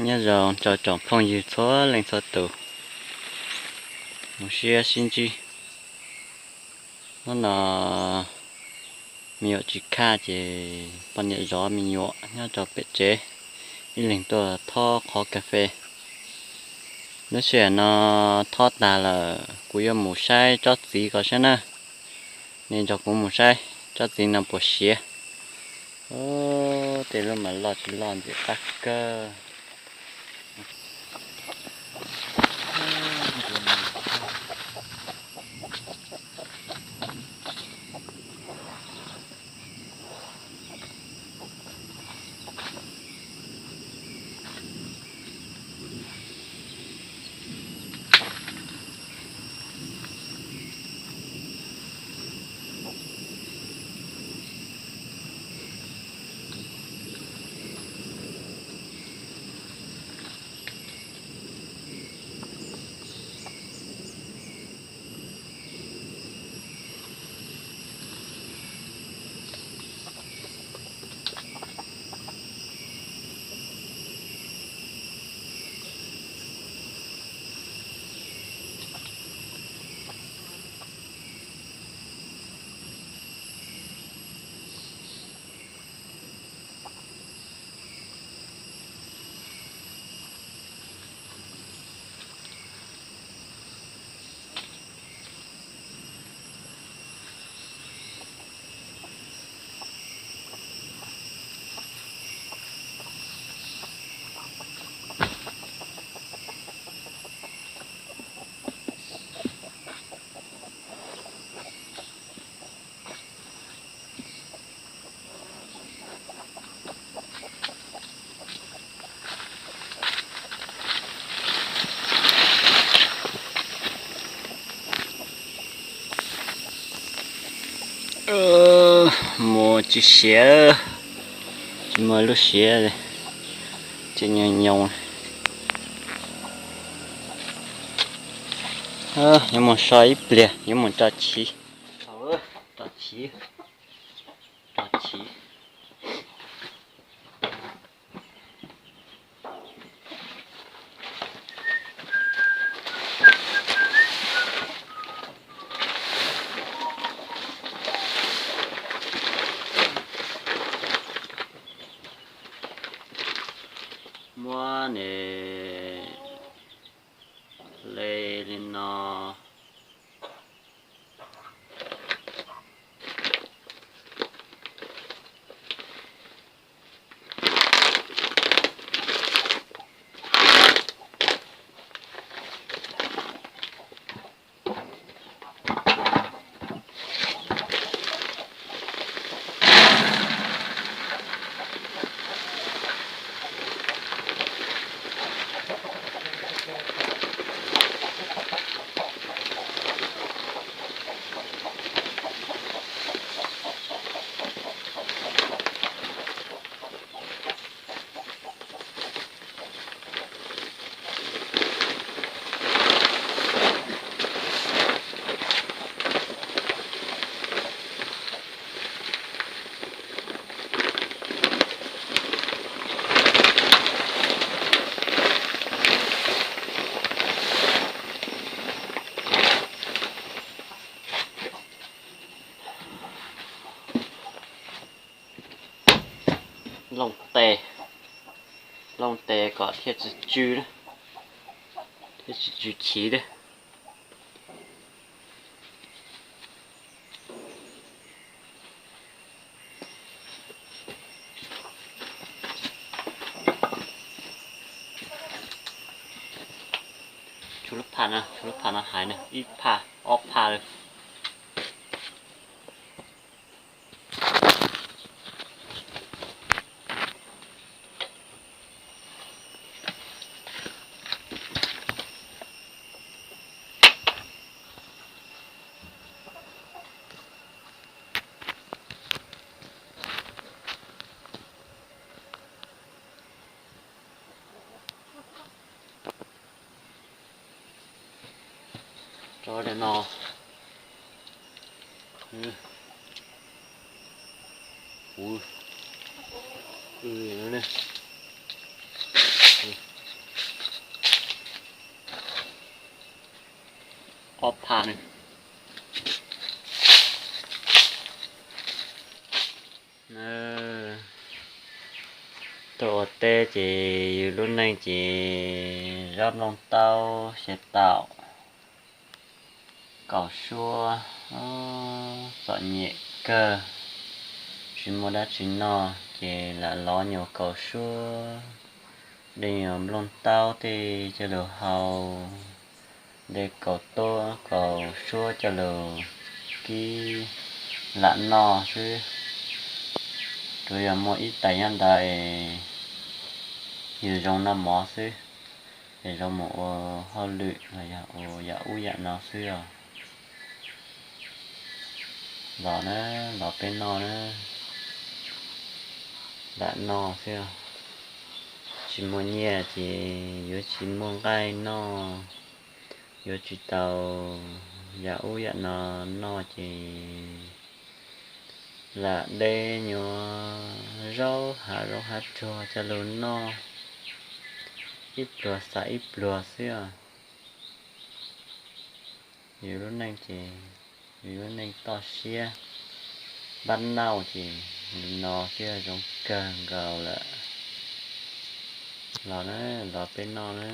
Nyob zoo rau tsoom phooj ywg txhua leej txhua tus, zoo siab sib ntsib. Hnub no me nyuam tsis khaj ces poj niam zov me nyuam nyob rau pem tsev, ib leeg tuaj thob qhov kas fes. Lub sij hawm no thob tag lawm, kuv yuav mus saib tsob txiv ko saib na. Nej nrog kuv mus saib tsob txiv no puas siav. Tej lub mas loj tsis loj ntxim qab kawg. Mus tsis siav, tsis muaj lub siav, tseem nyoos nyoos. Yuav mus so ib pliag, yuav mus tso chiv. Tso chiv, tso chiv. Muab ne, le li no. Looj tes, looj tes kom thiaj tsis tsw, thiaj tsis tsw chiv thiab. Tshuav lub phaj no, tshuav lub phaj no hais na, ib phaj ob phaj lawm. Tso li no. Kuv, no ne. Tuaj ua teb ces yus lub neej ces zov nplooj taub, xyaw taum, kaum suab, txom nyem kawg, tsis muaj dab tsi noj ces lam lov nyuag kaum suab, de nyuag nplooj taub tej coj lug hau, de kaum tuab kaum suab coj lug kib lam noj xwb. Tsuas yog muaj ib tais nyob ntawd es yus zoo noj mov xwb, es zoo mus ua hauj lwm los yog ua yam ub yam no xwb os. Los na, los peb noj na, lam noj xwb. Tsis muaj nyiaj ces yuav tsis muaj nqaij noj, yuav tsis tau yam ub yam no noj ces lam de nyuag zaub hav zoov hav tsuag coj lug noj ib pluag xav ib pluag xwb os. Yus lub neej ces, yus lub neej toj siab, npab nauj ces li no xwb zoo kawg nkaus lawm. Los na, los peb noj na.